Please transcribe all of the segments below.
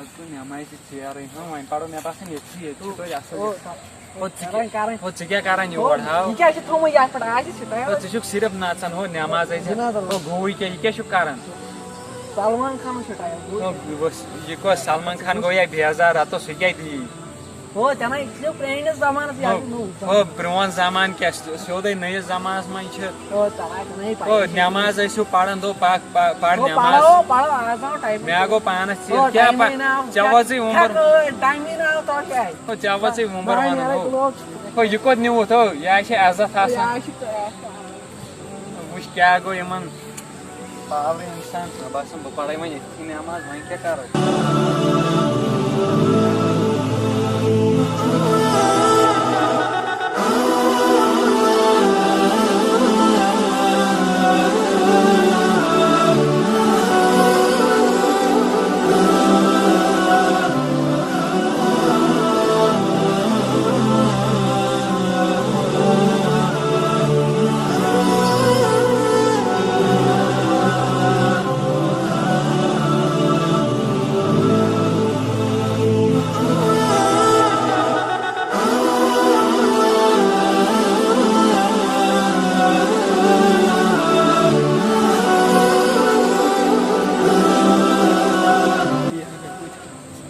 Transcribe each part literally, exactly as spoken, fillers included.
آز گوٚو نٮ۪مازِ ژیرٕے، ہاں، وۄنۍ پَرو مےٚ باسان ییٚتھی، ییٚتہِ چھُ توتہِ اَصٕل۔ او، او، ژٕ کیٛاہ، کران، کران یور۔ او، ژٕ کیٛاہ کران یور، ہاو؟ یہِ کیٛاہ چھِ تھوٚمُت یَتھ پٮ۪ٹھ؟ آز چھِ سِٹایِل۔ او، ژٕ چھُکھ صرف نَژان، ہُہ نٮ۪مازَے چھِ۔ جِنازَن۔ او، گوٚوُے کیٛاہ، یہِ کیٛاہ چھُکھ کران؟ سلمان خانُک سِٹایِل۔ او، بہٕ وَس-، یہِ کۄس سلمان خان گوٚو یا بیزار، رَتَس سُہ کیٛاہ دی؟ او، ژےٚ نہ، یہِ چھُ پرٛٲنِس زمانَس، یہِ ہا او، چھُ نوٚو۔ او، پرٛون زمانہٕ کیٛاہ، سیوٚدُے نٔیِس زمانَس منٛز چھِ۔ او، ژےٚ ہا چھِ نَیہِ پَیی۔ او، نٮ۪ماز ٲسِو پَران، دوٚپ، پَکھ، پَ-، پَر او، نٮ۪ماز۔ پَرو، پَرو، آز آو ٹایمٕے۔ مےٚ گوٚو پانَس ژیر۔ او، کیٛاہ پَ-، ٹایمٕے نہ آو۔ ژےٚ وَزٕے وُمبُر۔ ٹھیکہٕ، ٹایمٕے نہ آو، تَتھ کیٛاہ آسہِ؟ او، ژےٚ وَزٕے وُمبُر دَہ وَنان، نیرَکھ او۔ لوگ۔ او، یہِ کوٚت نیوٗتھ، او، یہِ آسہِ عزت آسان۔ یہِ آسہِ تۄہہِ آسان۔ وٕچھ کیٛاہ گوٚو یِمَن۔ پاورٕ اِنسان، مےٚ باسان، بہٕ پَرَے وۄنۍ ییٚتھی نٮ۪ماز، وۄنۍ کیٛاہ کَرو؟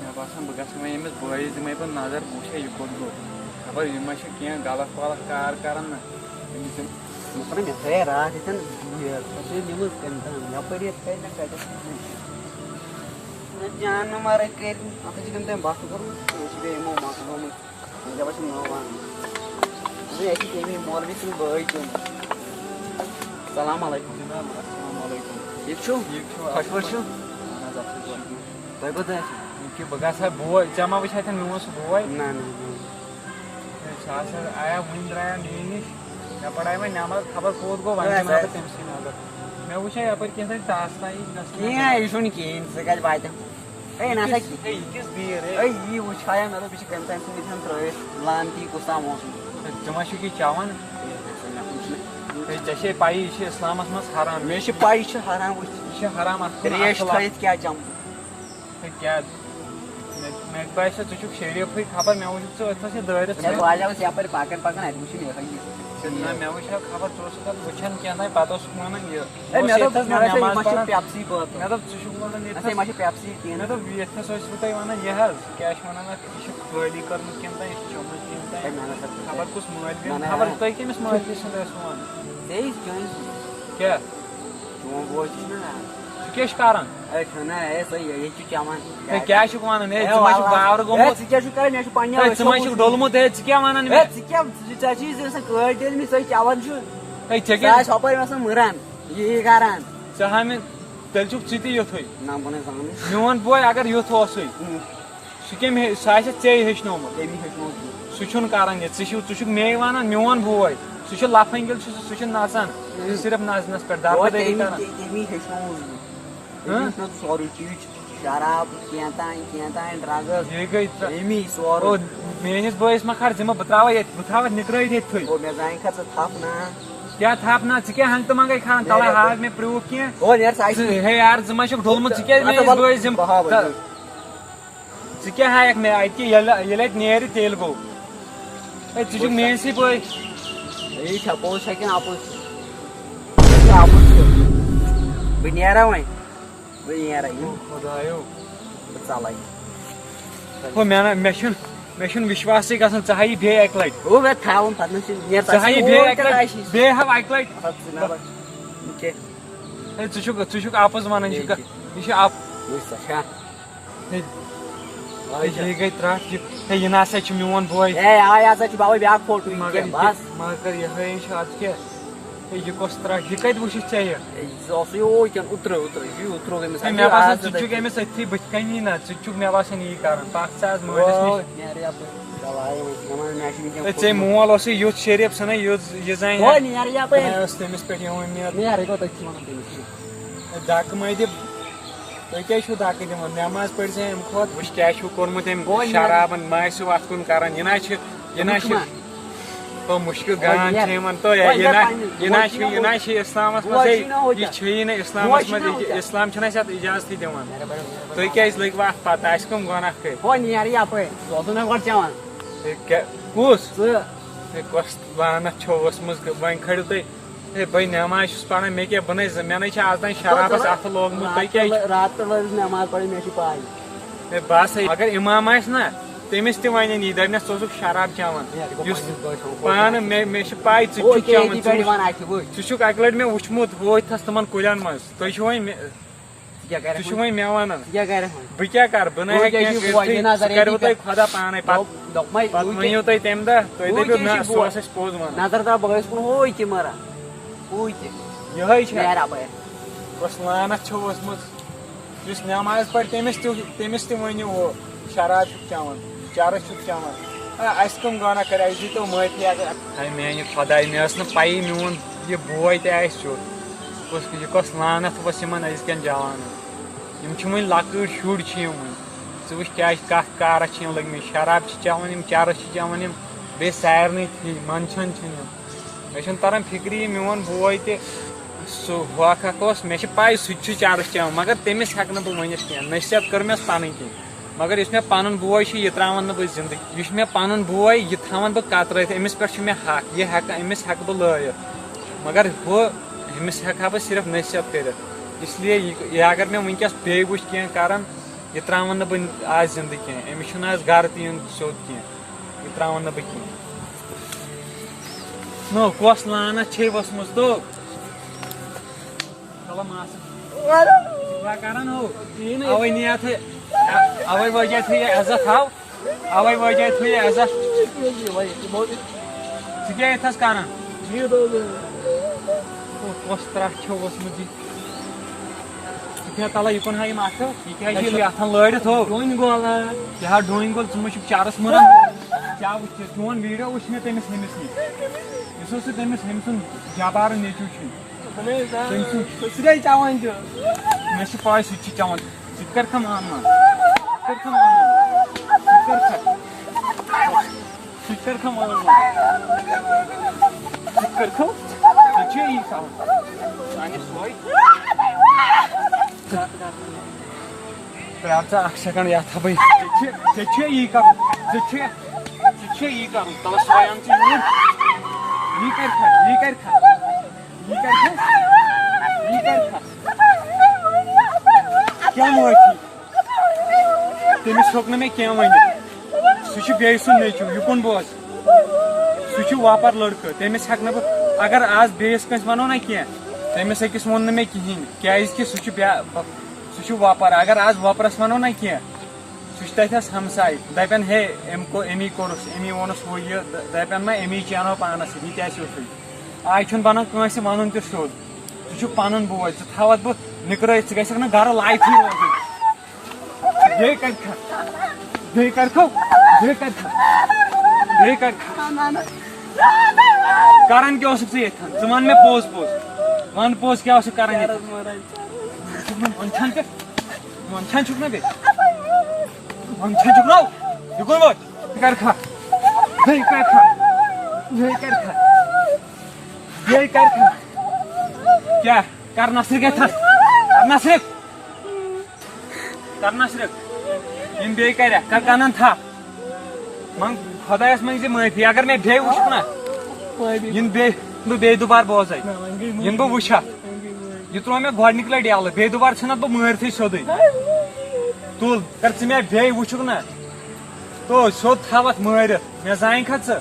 مےٚ باسان، بہٕ گژھٕ وۄنۍ أمِس بٲیِس دِمَے بہٕ نظر، بہٕ وٕچھے یہِ کوٚت گوٚو۔ خبر یہِ ما چھُ کینٛہہ غلط ولط کار کران نہ۔ أمِس دِم-، مےٚ کوٚر، مےٚ تھٲیے راتھ ییٚتٮ۪ن یہِ، تَتھ چھِ نِمٕژ کٔمۍ تام یَپٲرۍ، یَتھ کَرِ نہ کَتٮ۪تھ۔ نہ جان نہٕ مَرٕکۍ کٔرۍ، اَتھ چھِ تٔمۍ تام بَتھ کوٚرمُت، أسۍ چھِ بیٚیہِ یِمو مۄکلومُت۔ وۄنۍ کیٛاہ پَتہٕ چھِ نٔو اَنٕنۍ؟ دوٚپمَے، اَسہِ چھِ تٔمی مولوی سٕنٛدۍ بٲے تِم۔ السلام علیکُم۔ جناب، السلام علیکم۔ ٹھیٖک چھُو؟ ٹھیٖک چھُو؟ خۄش پٲٹھۍ چھُو؟ اَہَن حظ، اَصٕل پٲٹھۍ۔ تۄہہِ کوٚت ٲسِو؟ یہِ کہِ بہٕ گژھٕ ہا بوے، ژےٚ ما وٕچھ اَتٮ۪ن میون سُہ بوے؟ نہ، نہ، نہ۔ ہے، سُہ ہسا آیا وٕنۍ درٛایا مےٚ نِش۔ مےٚ پَرے وۄنۍ نٮ۪ماز، خبر کوٚت گوٚو، وۄنۍ نہ، دِمہٕ ہا سُہ بہٕ تٔمۍ سٕے نظر۔ مےٚ وٕچھے یَپٲرۍ کینٛہہ تانۍ ٹاس تام یی گژھان۔ کینٛہہ، یہِ چھُنہٕ کِہیٖنۍ، ژٕ کَتہِ واتَکھ؟ ہے، نہ سا یہِ کِس، کِہیٖنۍ۔ ہے، یہِ کِس بیٖر، ہے؟ ہے، یی وٕچھایَم، مےٚ دوٚپ، یہِ چھِ کٔمۍ تام سُنٛد ییٚتٮ۪ن ترٛٲوِتھ، لعنتی کُس تام اوسمُت۔ ہے، ژٕ ما چھُکھ یہِ چٮ۪وان؟ ہے، نہ سا، مےٚ وٕچھ نہٕ۔ ہے، ژےٚ چھے پَیی، یہِ چھِ اِسلامَس منٛز حرام۔ مےٚ چھِ پَے، یہِ چھِ حرام، وٕچھ۔ یہِ چھِ حرام، اَتھ کُن تریش اَصٕل اَکھ۔ تھٲیِتھ کیٛاہ چٮ۪مہٕ بہٕ؟ ہے، کیٛاہ؟ مےٚ، مےٚ باسیو، ژٕ چھُکھ شریٖفٕے، خبر مےٚ وٕچھُکھ ژٕ أتھۍ سۭتۍ دٲرِتھ۔ ہے، بہٕ آیاوُس یَپٲرۍ پَکان پَکان، اَتہِ وٕچھ مےٚ یِہوٚے یہِ۔ نہ، مےٚ وٕچھو خبر، ژٕ اوسُکھ اَتھ وٕچھان کینٛہہ تام، پَتہٕ اوسُکھ وَنان یہِ۔ ہے، مےٚ اوس دوٚپ، ییٚتہِ حظ مےٚ نہ سا، یہِ مٮ۪ماز ما چھُ پَران۔ پیپسی بٲتل۔ مےٚ دوٚپ، ژٕ چھُکھ وَنان ییٚتہِ نہ سا، یہِ حظ۔ ما چھُ پیپسی کینٛہہ۔ مےٚ دوٚپ، ییٚتہِ نَس ٲسِو تُہۍ وَنان یہِ حظ، کیٛاہ چھِ وَنان اَتھ، یہِ چھُ خٲلی کٔرمٕژ کِنہٕ تۄہہِ، یہِ چھُ چوٚمُت کِنہٕ تۄہہِ؟ ہے، نہ، نہ سا۔ خبر کُس مٲلۍ نہ، نہ، خبر نہ۔ تۄہہِ کٔمِس مٲلۍ سُنٛد ٲسِو وَنان؟ ژےٚ چھُ چٲنۍ سُہ۔ کیٛاہ؟ چون بوے تہِ چھُنہ۔ ژٕ کیٛاہ چھُکھ کران؟ ہے، چھُنہ، ہے، سۄ یہِ، ییٚتہِ چھُ چٮ۪وان۔ ہے، کیٛاہ چھُکھ وَنان؟ ہے، ہے، ژٕ ما چھُکھ وَلہٕ۔ باورٕ ہے، گوٚمُت؟ ژٕ کیٛاہ چھُکھ کران؟ مےٚ چھُ پننہِ ہے، آیہِ ژٕ ما چھُکھ ڈوٚلمُت؟ ہے، ژٕ کیٛاہ وَنان ہے، مےٚ؟ ژٕ کیٛاہ، ژٕ، ژےٚ چھُے زِ سۄ کٲڑۍ دِژمٕژ، سۄ چٮ۪وان چھُ۔ ہے، ژےٚ سۄ کیٛاہ؟ آسہِ ہۄپٲرۍ آسان مٕران، یہِ یہِ کران۔ ژٕ ہا مےٚ، تیٚلہِ چھُکھ ژٕ تہِ یُتھُے۔ نہ، بہٕ نَے زانہٕ۔ میون بوے اگر یُتھ اوسُے، اۭں۔ سُہ کٔمۍ ہے-، سُہ آسہِ ژےٚ ہیٚچھنومُت۔ تٔمی ہیٚچھنومُت یہِ۔ سُہ چھُنہٕ کران یہِ۔ ژٕ چھُکھ، ژٕ چھُکھ مے وَنان، میون بوے۔ سُہ چھُ لفنگل، چھُ سُہ، سُہ چھُ نژان۔ سُہ چھُ صرف نژنس پٮ۪ٹھ، اوا، دربدری تٔمی، کران۔ تٔمی ہیٚچھنووُس بہٕ۔ ہاں؟ تٔمی ہیٚچھنووُس بہٕ سورُے چیٖز، شراب، کینٛہہ تام، کینٛہہ تام، drugs۔ یہِ گٔے ترٛ-، تٔمی سورُے۔ او، میٲنِس بٲیِس ما کھار ذمہٕ، بہٕ ترٛاوَے ییٚتہِ، بہٕ تھاوَتھ نِکرٲوِتھ ییٚتہِ تھٕے۔ او، مےٚ زانہِ کھا ژٕ تھپھ نا۔ کیٛاہ تھپھ نا؟ ژٕ کیٛاہ ہنٛگتہٕ منٛگَے کھاران؟ تَلَے ہاو مےٚ proof کینٛہہ۔ او، نیر سا۔ ژٕ، ہے یار، ژٕ ما چھُکھ ڈوٚلمُت؟ ژٕ کیٛازِ اَدٕ میٲنِس وَلہٕ، بٲیِس ذمہٕ؟ بہٕ ہاوَے تہٕ ژٕ۔ ژٕ کیٛاہ ہایَکھ مےٚ اَتہِ؟ ییٚلہِ، ییٚلہِ اَتہِ نیرِ، تیٚلہِ گوٚو۔ ہے، ژٕ چھُکھ وٕچھ سا۔ میٲنۍ سٕے بٲے۔ ہے، یہِ چھا پوٚز چھا کِنہٕ اَپُز چھُ؟ یہِ چھُ اَپُز چھُ۔ بہٕ نیرا وۄنۍ۔ بہٕ نیرا یہِ۔ او خۄدایو۔ بہٕ ژَلَے۔ ہو، مےٚ نہ، مےٚ چھُنہٕ، مےٚ چھُنہٕ وِشواسٕے گژھان۔ ژٕ ہا یہِ بیٚیہِ اَکہِ لَٹہِ۔ ہو، مےٚ تھاوُن پَتہٕ نہ چھُ، نیر ژٕ ژٕ ہا یہِ چھُ بیٚیہِ اَکہِ لَٹہِ، بیٚیہِ ہاو اَکہِ لَٹہِ۔ اَتھ ژٕ نہ بَس۔ کیٛاہ؟ ہے، ژٕ چھُکھ، ژٕ چھُکھ اَپُز وَنان، یہِ چھُ، یہِ چھُ اَپ-، وٕچھ سا، چھا؟ ہے، آے ہے، چھا؟ یہِ گٔے ترٛٹھ، یہِ، ہے، یہِ نہ سا چھُ میون بوے۔ ہے، آے ہسا چھُ بَوے بیٛاکھ فوٹو یہِ مگر کینٛہہ، یہِ، بَس۔ مگر یِہوٚے چھُ اَتھ کیٛاہ؟ ہے، یہِ کۄس ترٛٹھ؟ یہِ کَتہِ وٕچھِتھ ژےٚ یہِ؟ ہے، یہِ اوس یہِ اوٗرۍ کٮ۪ن، اوترٕ، اوترٕ، یہِ اوترٕ گٔمِس ہے، اَتہِ مےٚ باسان، آز ژٕ تہِ چھُکھ أتھی۔ أمِس أتھی بٕتھِ کَنی نہ، ژٕ تہِ چھُکھ مےٚ باسان یی کَران۔ پَکھ ژٕ آز مٲلِس نِش۔ وٲے، نیرٕ یَپٲرۍ۔ چلو، آے وۄنۍ، ژٕ وَن، مےٚ چھُنہٕ وٕنکٮ۪ن ہے، ژےٚ فوٹو۔ مول اوسُے یُتھ شریٖف، ژھٕنَے یُتھ یہِ زَنہِ وٲے، ہا۔ نیرٕ یَپٲرۍ۔ مےٚ ٲس تٔمِس پٮ۪ٹھ یِہوٚے اُمید۔ نیرٕ، یہِ گوٚو تٔتھۍ چھِ وَنان تٔمِس۔ ہے، دَکہٕ مہ دِ۔ تُہۍ کیٛازِ چھِو دَکہٕ دِوان؟ نٮ۪ماز پٔرۍ زِ اَمہِ کھۄتہٕ۔ وٕچھ، کیٛاہ چھِو کوٚرمُت أمۍ گوٚو نیرٕ۔ شرابَن؟ مہ ٲسِو اَتھ کُن کَران۔ یہِ نہ چھِ، یہِ نہ چھِ۔ وٕچھ ما۔ او مُشکِل گان چھِ یِمن تو، یہِ نہ، یہِ نہ چھُ، یہِ نہ چھُ اِسلامَس منٛز، ہے، یہِ چھُیی نہٕ اِسلامَس منٛز، یہِ چھُ، اِسلام چھُنہٕ اَسہِ اَتھ اِجازتھٕے دِوان۔ تُہۍ کیٛازِ لٔگۍ وۄنۍ اَتھ پَتہٕ؟ اَسہِ کٕم گۄناہ کٔرۍ؟ ہو نیر یَپٲرۍ، بہٕ اوسُس نہ گۄڈٕ چٮ۪وان۔ ہے، کیٛاہ، کُس؟ ژٕ۔ ہے، کۄس لعنت چھو ؤژھمٕژ؟ وۄنۍ کھٲلِو تُہۍ۔ ہے، بہٕ نٮ۪ماز چھُس پَران، مےٚ کیٛاہ، بہٕ نَے زٕ، مےٚ نَے چھِ آز تام شرابَس اَتھٕ لوگمُت، تُہۍ کیٛازِ چھِ؟ راتہٕ لٲج نٮ۪ماز پَرٕنۍ، مےٚ چھِ پَے۔ ہے، بَس ہے، اگر اِمام آسہِ نہ، تٔمِس تہِ وَنن یی، دَپنَس، "ژٕ اوسُکھ شراب چٮ۪وان۔" ہے، یہِ گوٚو یُس پنٛنِس بٲیِس سُنٛد کوٗر پانہٕ، مےٚ، مےٚ چھِ پَے، ژٕ تہِ او چھُکھ کے چٮ۪وان، ڈی ژٕ پٮ۪ٹھ وٕچھ، وَنان اَسہِ وٕچھ۔ ژٕ چھُکھ اَکہِ لَٹہِ مےٚ وٕچھمُت، ہوتھَس تِمَن کُلٮ۪ن منٛز، تُہۍ چھِو وۄنۍ مےٚ، ژٕ کیٛاہ کَرَکھ ژٕ چھُکھ وۄنۍ؟ وۄنۍ مےٚ وَنان۔ ژٕ کیٛاہ کَرَکھ وۄنۍ؟ بہٕ کیٛاہ کَرٕ؟ بہٕ نَے او ہٮ۪کہٕ کے کینٛہہ جی، بوے، کٔرِتھٕے، یہِ نظر سُہ کَرِوٕ ییٚتی تۄہہِ خۄدا پانَے۔ پَتہٕ، دوٚپ، دوٚپمَے، پَتہٕ ہُہ ؤنِو کیٛاہ؟ تُہۍ تَمہِ دۄہ، تُہۍ ہُہ دٔپِو، کیٛاہ نہ، چھُے سُہ بوے؟ اوس اَسہِ پوٚز وَنان۔ نظر ترٛاو، بہٕ ٲسۍ کُن ہوے تہِ مَران۔ ہوے تہِ۔ یِہوٚے چھا؟ نیرا بَے۔ کۄس لعنت چھو ؤژھمٕژ؟ یُس نٮ۪ماز پَرِ، تٔمِس تہِ، تٔمِس تہِ ؤنِو ہُہ شراب چھُکھ چٮ۪وان، چرس چھُکھ چٮ۪وان۔ آ، اَسہِ کٕم گۄناہ کٔرۍ؟ اَسہِ دیٖتو معٲفی اگر۔ ہاے میٛانہِ خۄدایہِ، مےٚ ٲس نہٕ پَیی میون یہِ بوے تہِ آسہِ سیوٚد۔ کُس، یہِ کۄس لعنت ؤژھ یِمَن أزکٮ۪ن جوانَن؟ یِم چھِ وٕنہِ لۄکٕٹۍ شُرۍ چھِ یِم وٕنہِ۔ ژٕ وٕچھ کیٛاہ چھِ کَتھ کارَس چھِ یِم لٔگۍ مٕتۍ، شراب چھِ چٮ۪وان یِم، چرس چھِ چٮ۪وان یِم، بیٚیہِ سارنٕے تھی-، منٛدچھان چھِنہٕ یِم۔ مےٚ چھُنہٕ تران فِکرِ یہِ میون بوے تہِ، سُہ ہۄ اکھ اوس، مےٚ چھِ پَے سُہ تہِ چھُ چرس چٮ۪وان، مگر تٔمِس ہٮ۪کہٕ نہٕ بہٕ ؤنِتھ کینٛہہ، نصیحت کٔر مےٚ پَنٕنۍ کِنۍ۔ مگر یُس مےٚ پَنُن بوے چھُ، یہِ ترٛاوَن نہٕ بہٕ زِندگی، یہِ چھُ مےٚ پَنُن بوے، یہِ تھاوَن بہٕ کَترٲیِتھ، أمِس پٮ۪ٹھ چھُ مےٚ حق، یہِ ہٮ۪کہٕ، أمِس ہٮ۪کہٕ بہٕ لٲیِتھ، مگر ہُہ، أمِس ہٮ۪کہٕ ہا بہٕ صرف نصیحت کٔرِتھ۔ اس لیے یہِ، یہِ اگر مےٚ وٕنکٮ۪س بیٚیہِ وٕچھ کینٛہہ کَران، یہِ ترٛاوَن نہٕ بہٕ آز زِندٕ کینٛہہ، أمِس چھُنہٕ آز گَرٕ تہِ یُن سیوٚد کینٛہہ۔ یہِ ترٛاوَن نہٕ بہٕ کِہیٖنۍ۔ نو، کۄس لعنت چھے ؤژھمٕژ تو؟ چلو ماسہٕ۔ کیٛاہ کران ہو؟ کِہیٖنۍ نہٕ۔ اَوَے نِیَتھ ہے، اَوَے وٲجِتھ ہے یہِ عزت ہاو۔ اَوَے وٲجِتھ ہے یہِ عزت۔ ژٕ کیٛاہ ییٚتھَس کران؟ او، کۄس ترٛٹھ چھو ؤژھمٕژ یہِ؟ ژٕ کیٛاہ تَلہ یہِ کُن ہا یِم اَتھٕ؟ یہِ کیٛاہ چھِ یہِ اَتھَن لٲرِتھ ہو؟ ڈوٗنۍ گولا۔ کیٛاہ ڈوٗنۍ گول؟ ژٕ مہ چھُکھ چرس مُران؟ کیٛاہ وٕچھ ژےٚ؟ چون ویٖڈیو وٕچھ مےٚ تٔمِس ہُمِس نِش۔ یُس حظ سُہ تٔمِس ہُمۍ سُنٛد جبارُن نیٚچوٗ چھُ۔ تٔمۍ سُنٛد۔ سُہ چھُ چٮ۪وان تہِ۔ مےٚ چھِ پَے سُہ تہِ چھُ چٮ۪وان۔ ژٕ تہِ کَرکھا مان مان؟ ژٕ تہِ کَرکھا مان مان؟ ژٕ تہِ کَرکھا؟ ژٕ تہِ کَرکھا مان مان؟ ژٕ تہِ کَرکھا؟ ژےٚ چھُے یی سَوال۔ اَہَن سۄے۔ پرٛار ژٕ اکھ سیکنڈ، یتھ ہا بہٕ۔ ژےٚ چھُ، ژےٚ چھُ یی کرُن، ژےٚ چھُ، ژےٚ چھُ یی کرُن۔ تَلہٕ سۄے اَن ژٕ یوٗرۍ۔ یی کرِ کھا، یی کرِ کھا، یی کرِ کھا، یی کرِ کھا۔ کیٛاہ معٲفی؟ تٔمِس ہیوٚک نہٕ مےٚ کینٛہہ ؤنِتھ۔ سُہ چھُ بیٚیہِ سُنٛد نیٚچوٗ، یہِ کُن بوز۔ سُہ چھُ وۄپَر لٔڑکہٕ، تٔمِس ہٮ۪کہٕ نہٕ بہٕ، اگر آز بیٚیِس کٲنٛسہِ وَنو نہ کینٛہہ، تٔمِس أکِس ووٚن نہٕ مےٚ کِہیٖنۍ، کیٛازِکہِ سُہ چھُ بیا-، سُہ چھُ وۄپَر۔ اگر آز وۄپرَس وَنو نہ کینٛہہ، سُہ چھُ تَتہِ اَسہِ ہمساے، دَپن، "ہے، أمۍ کوٚر، أمی کوٚرُس، أمی ووٚنُس ہُہ یہِ"، دَ-، دَپن، "نہ، أمی چینو پانَس سۭتۍ، یہِ تہِ آسہِ یُتھُے۔" آز چھُنہٕ بَنان کٲنٛسہِ وَنُن تہِ سیوٚد۔ سُہ چھُ پَنُن بوے، ژٕ تھاوَتھ بہٕ نِکرٲیِتھ، ژٕ گژھکھ نہٕ گَرٕ لایفٕے روزُن۔ بیٚیہِ کَرِ کھا؟ بیٚیہِ کَرِ کھا؟ بیٚیہِ کَرِ کھا؟ بیٚیہِ کَرِ کھا؟ کَران کیٛاہ اوسُکھ ژٕ ییٚتھَن؟ ژٕ وَن مےٚ پوٚز پوٚز۔ وَن پوٚز، کیٛاہ اوسُکھ کَران ییٚتہِ؟ وَن چھَن تہِ، وَن چھَن چھُکھ نہ بیٚیہِ؟ وَن چھَن چھُکھ نہ؟ یہِ کُن ووت؟ یہِ کَرِ کھا؟ بیٚیہِ کَرِ کھا؟ بیٚیہِ کَرِ کھا؟ بیٚیہِ کَرِ کھا؟ کیٛاہ؟ کَر نصرٕکۍ اَتھَس؟ کَر نصرٕکۍ؟ کَر نصرٕکۍ؟ یِم بیٚیہِ کَرٮ۪کھ، کَر کَنَن تھَپھ۔ منٛگ خۄدایَس منٛگ زِ معٲفی، اگر مےٚ بیٚیہِ وٕچھُکھ نہ، یِن بیٚیہِ، بہٕ بیٚیہِ دُبارٕ بوزَے، یِن بہٕ وٕچھَکھ۔ یہِ ترٛوو مےٚ گۄڈٕنِکۍ لَٹہِ یَلہٕ، بیٚیہِ دُبارٕ ژھٕنَتھ بہٕ مٲرتھٕے سیوٚدُے۔ تُل، کَر ژٕ مےٚ بیٚیہِ وٕچھُکھ نہ، تو سیوٚد تھاوَتھ مٲرِتھ، مےٚ زانہِ کھا ژٕ؟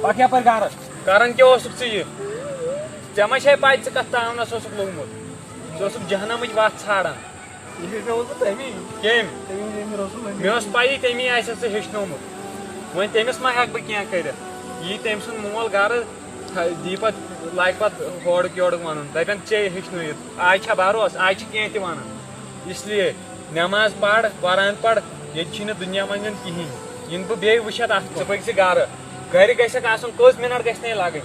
پَکھ یَپٲرۍ گَرٕ۔ کَران کیٛاہ اوسُکھ ژٕ یہِ؟ ژےٚ ما چھے پَے ژٕ کَتھ تاونَس اوسُکھ لوٚگمُت؟ ژٕ اوسُکھ جہنمٕچ وَتھ ژھانٛڈان۔ یہِ ہیٚچھنووُس بہٕ تٔمی۔ کٔمۍ؟ تٔمی، ییٚمۍ رسول أمیٖن۔ مےٚ اوس پَیی تٔمی آسہِ ژٕ ہیٚچھنومُت۔ وۄنۍ تٔمِس ما ہٮ۪کہٕ بہٕ کینٛہہ کٔرِتھ؟ یی تٔمۍ سُنٛد مول گَرٕ، تھَ-، دی پَتہٕ، لاگہِ پَتہٕ ہورُک یورُک وَنُن، دَپٮ۪ن، "ژےٚ ہیٚچھنٲیِتھ، آز چھا بَروسہٕ، آز چھِ کینٛہہ تہِ وَنان۔" اس لیے نٮ۪ماز پَر، قرآن پَر، ییٚتہِ چھِنہٕ دُنیا منٛز یُن کِہیٖنۍ۔ یِنہٕ بہٕ بیٚیہِ وٕچھَتھ اَتھ، ژٕ پٔکۍ زِ گَرٕ۔ گَرِ گژھٮ۪کھ آسُن، کٔژ مِنَٹ گژھِ نَے لَگٕنۍ؟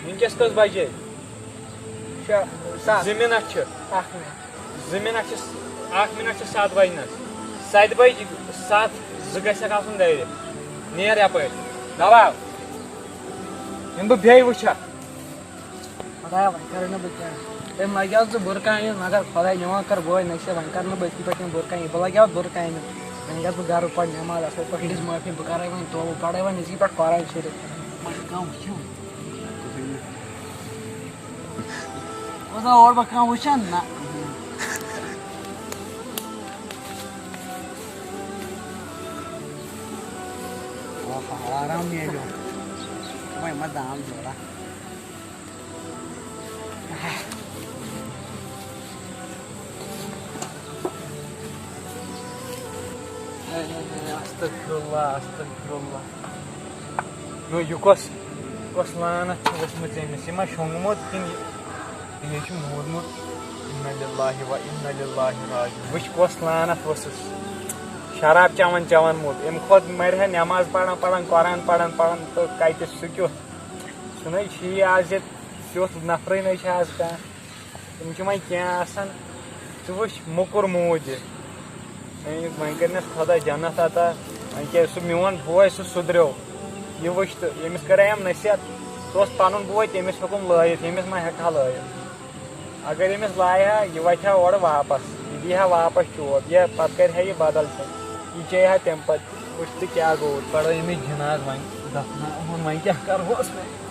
وٕنۍکٮ۪س کٔژ بَجے؟ شےٚ، سَتھ۔ زٕ مِنَٹ چھِ۔ اَکھ مِنَٹ۔ زٕ مِنَٹ چھِ، اَکھ مِنَٹ چھِ سَتھ بَجنَس۔ سَتہِ بَجہِ سَتھ، زٕ گژھٮ۪کھ آسُن گَرِ۔ نیر یَپٲرۍ۔ دَباو۔ یِم بہٕ بیٚیہِ وٕچھا۔ خۄدایا، وۄنۍ کَرٕ نہٕ بہٕ کینٛہہ۔ تٔمۍ لَگیو ژٕ بُرٕ کامہِ، مگر خۄداے نِوان کَر بوے نصیب، وۄنۍ کَرٕ نہٕ بہٕ أزکہِ پٮ۪ٹھ کینٛہہ بُرٕ کامہِ۔ بہٕ لَگیو بُرٕ کامہِ، وۄنۍ گژھٕ بہٕ گَرٕ پَرٕ نٮ۪ماز اَصٕل پٲٹھۍ، دِژ معٲفی، بہٕ کَرَے وۄنۍ توبہٕ، پَرَے وۄنۍ نزدیٖک پٮ۪ٹھ قرآن شریٖف۔ وۄنۍ چھُ کانٛہہ وٕچھان؟ اوس نہ اورٕ بہٕ کانٛہہ وٕچھان نہ۔ آرام میلیو۔ وۄنۍ ما دام جوڑا۔ استغفر اللہ، استغفر اللہ۔ نو، یہِ کۄس، کۄس لعنت چھِ ؤژھمٕژ أمِس؟ یہِ ما شۄنٛگمُت کِنہٕ یہِ، یہِ چھُ موٗدمُت؟ انا للہ و انا للہ راجعون۔ وٕچھ کۄس لعنت ؤژھٕس۔ شراب چٮ۪وان چٮ۪وان موٗد۔ اَمہِ کھۄتہٕ مَرِ ہا نٮ۪ماز پَران پَران، قرآن پَران پَران، تہٕ کَتہِ سُہ کیُتھ؟ سُہ نَے چھُیی آز ییٚتہِ، تیُتھ نفرٕے نَے چھُ آز کانٛہہ۔ تِم چھِ وۄنۍ کینٛہہ آسان۔ ژٕ وٕچھ، موٚکُر موٗد یہِ۔ وۄنۍ، وۄنۍ کٔرنَس خۄدا جنت عطا۔ وۄنۍ کیٛازِ سُہ میون بوے، سُہ سُدریو۔ یہِ وٕچھ تہٕ ییٚمِس کَرے أمۍ نصیحت، سُہ اوس پَنُن بوے، تٔمِس ہیوٚکُم لٲیِتھ، ییٚمِس ما ہٮ۪کہٕ ہا لٲیِتھ۔ اگر أمِس لایہِ ہا، یہِ وَتھِ ہا اورٕ واپَس، یہِ دی ہا واپَس چوب، یا پَتہٕ کَرِ ہا یہِ بدل کینٛہہ، یہِ چیٚیہِ ہا تَمہِ پَتہٕ۔ وٕچھ تہٕ کیٛاہ گوٚو، پَرو أمِس جِناز وۄنۍ دَفناوہون، وۄنۍ کیٛاہ کَرہوس وۄنۍ؟